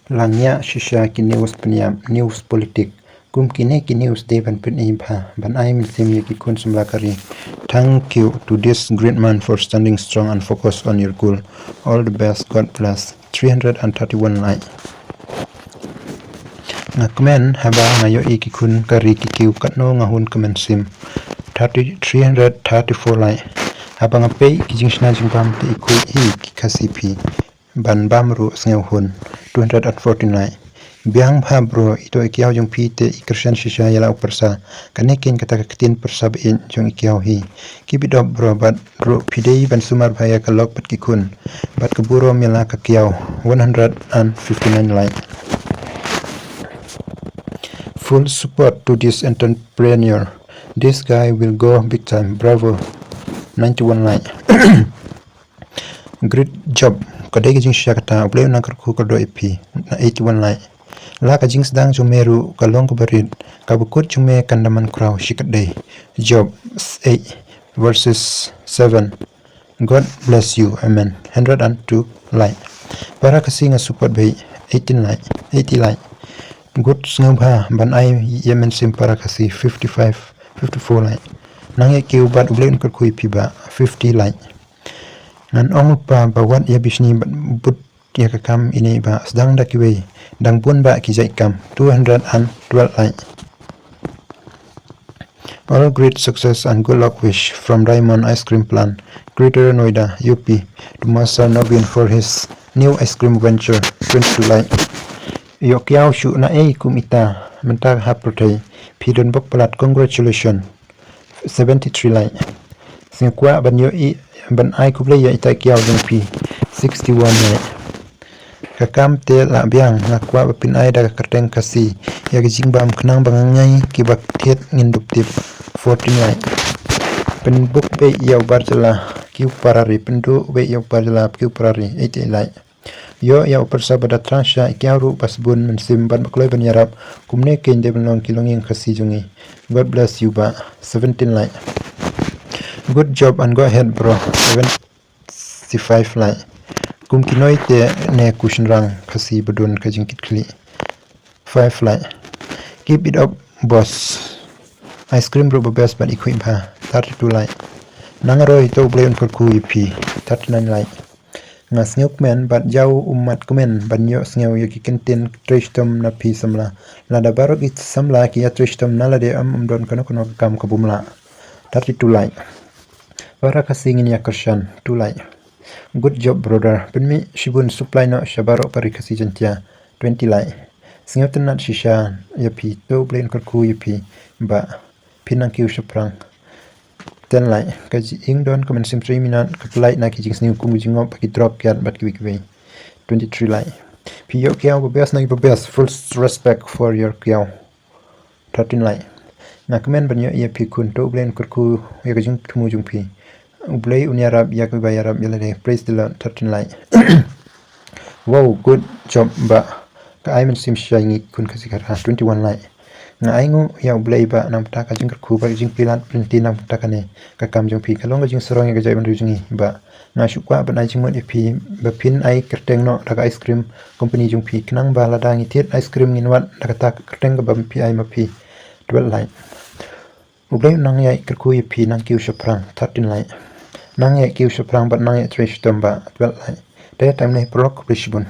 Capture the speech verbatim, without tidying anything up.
La ngiah shisha ki news pynïap, news politik. Kum kine ki news dei ban pyni bha, ban ai mynsiem ïa ki khun samla ka ri. Thank you to this great man for standing strong and focus on your goal. All the best, God bless. Three hundred and thirty-one like. Nga kmen haba nga ïohi ki khun ka ri ki kiew katno nga hun kmen sim. Thirty, three hundred thirty-four like. Haba nga peit ki jingshna jingbam te i khuid hi ki Khasi phi. Ban bam ruh sngewhun. Two hundred and fourteen like. Biang bha bro, ito i kiaw jong phi te i kyrshan shisha ïa la u pyrsa. Kane kein kata ka ktien pyrsa ba ïeit jong i kiaw hi. Keep it up bro, bad ruh phi dei ban sumar bha ïa ka lok bad ki khun. Bad ka burom ïa la ka kiaw. One hundred and fifty-nine like. Full support to this entrepreneur. This guy will go big time. Bravo. Ninety-one like. Great job. Ka dei ka jingshisha kata, U Blei un nang kyrkhu kyrdoh ïa phi. Na eighty-one like. La ka jingsdang jong me ruh ka long kaba rit, kaba kut jong me kan da man khraw shikatdei. Job eight verses seven. God bless you. Amen. Hundred and two like. Para Khasi nga support bha, eighteen like, eighty like. Good, sngewbha ban ai ïa mynsiem para Khasi, fifty-five, fifty-four like. Nang ïa kiew bad U Blei un kyrkhu ïa phi bah, fifty like. Ngan ong lypa ba wat ïa bishni bad bud ïa ka kam ine bah, sdang da kiwei, dang bun bah ki jait kam, two hundred and twelve like. All great success and good luck wish from Diamond Ice Cream Plant, Greater Noida, U P, to Master Nobin for his new ice cream venture, twenty-two like. Ïoh kiaw shuh na ei kum ita, mynta ha pyrthei, phi don bok palat, congratulations. Seventy-three like. Sngewkwah ban ïohi ban ai khublei ïa ita kiaw jong phi. Sixty-one like. Ka kam te lah biang, nga kwah ba phin ai da ka kyrteng Khasi ïa ka jingbam khnang ba nga ngai kiba thied ngin dup tip. Fourteen like. Pynbuk beit ïa u bar jylla ki u para ri, pynduh beit ïa u bar jylla ki u para ri. Eighty-eight like. Ïoh ïa u pyrsa ba da thrang sha, i kiaw ruh ba sbun mynsiem bad ba kloi ban ïarap. Kumne kein dei ban long ki longïing Khasi jong ngi. God bless you bah. Seventeen like. Good job and go ahead bro. Seventy-five like. Kum ki noi te ne ku shynrang Khasi ba don ka jingkitkhlieh. Five like. Keep it up boss. Ice cream ruh ba best bad i khuid bha. Thirty-two like. Nang roi to U Blei un kyrkhu ïa phi. Thirty-nine like. Nga sngewkmen bad jaw ummat kmen ban ïohsngew ïa ki kyntien trei shitom na phi samla. Lada baroh ki samla ki ïatrei shitom na lade, ym ym don kano kano ka kam ka bym lah. Thirty-two like. Para Khasi ngin ïa kyrshan. Two like. Good job brother. Pynmih shibun, supply noh sha baroh ka ri Khasi Jaiñtia. Twenty like. Sngewtynnat shisha ïa phi, to U Blei un kyrkhu ïa phi bah. Phin nang kiew shaphrang. Ten like. Ka jingdon ka mynsiem trei minot ka pyllait na ki jingsniew kum ka jingngop ha ki drug kiad bad kiwei kiwei. Twenty-three like. Phi ïoh kiaw ba best na ki ba best. Full respect for your kiaw. Thirteen like. Nga kmen ban ïoh ïa phi khun, to U Blei un kyrkhu ïa ka jingthmu jong phi. U Blei un ïarap ïa kiba ïarap ïa lade. Praise the Lord. Thirteen like. Wow, good job bah. Ka ai mynsiem shisha ïa ngi khun Khasi Khara. Twenty-one like. Nga ainguh ïa U Blei bah namar ka jingkyrkhu bad ka jingpyllait lynti namar kane ka kam jong phi. Ka long ka jingsarong ïa ka jaitbynriew jong ngi bah. Nga shu kwah ban ai jingmut ïa phi ba phin ai kyrteng noh da ka ice cream company jong phi, khnang ba lada ngi thied ice cream ngin wad da kata ka kyrteng kaba phi ai ma phi. Twelve like. U Blei un nang ïa kyrkhu ïa phi, nang kiew shaphrang. Thirteen like. Nang ïa kiew shaphrang bad nang ïa trei shitom bah. Twelve like. Te time ne paralok, khublei shibun.